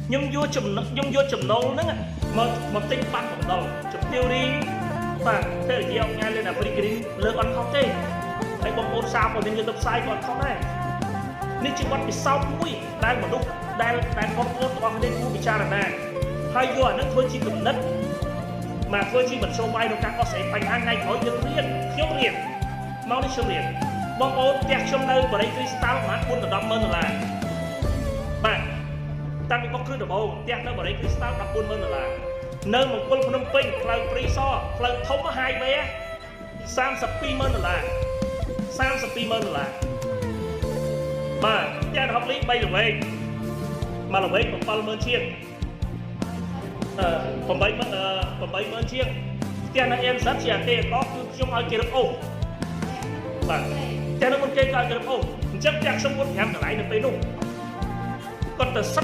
ខ្ញុំយកចំណូលហ្នឹងមកមកទិញបាត់បំណុលជំទាវរីបាទភរិយាអង្គការលេនអាហ្វ្រិករីនលើកអត់ខុសទេហើយបងប្អូនសារព័ត៌មានយកទៅផ្សាយក៏អត់ខុសដែរនេះជាបទពិសោធន៍មួយដែលមនុស្សដែលដែលបងប្អូនទាំងអស់គ្នាគួរពិចារណាហើយយកអានឹងធ្វើជាគំនិតមកធ្វើជាមធ្យោបាយក្នុងការដោះស្រាយបញ្ហាថ្ងៃក្រោយយើងរៀនខ្ញុំរៀនមកនេះខ្ញុំរៀនបងប្អូនផ្ទះខ្ញុំនៅបរិយគ្រីស្តាល់ប្រហែល4ដល់10ម៉ឺនដុល្លារបាទតាំងពីបុកគ្រឹះដំបូងផ្ទះនៅបរិយគ្រីស្តាល់14ម៉ឺនដុល្លារនៅមង្គលភ្នំពេញផ្លូវព្រីសផ្លូវធំ highway 32ម៉ឺនដុល្លារ32ម៉ឺនដុល្លារបាទផ្ទះនៅហុកលី3ល្វែងមួយល្វែង7ម៉ឺនជាងអឺ8ម៉ឺន8ម៉ឺនជាងផ្ទះនៅអេមសិតជាអតិថិកគឺខ្ញុំឲ្យគេរឹបអូសបាទផ្ទះនៅមុនគេក៏ឲ្យគេរឹបអូសអញ្ចឹងផ្ទះខ្ញុំ4 5កន្លែងនៅពេលនោះគាត់ទៅសិតតែ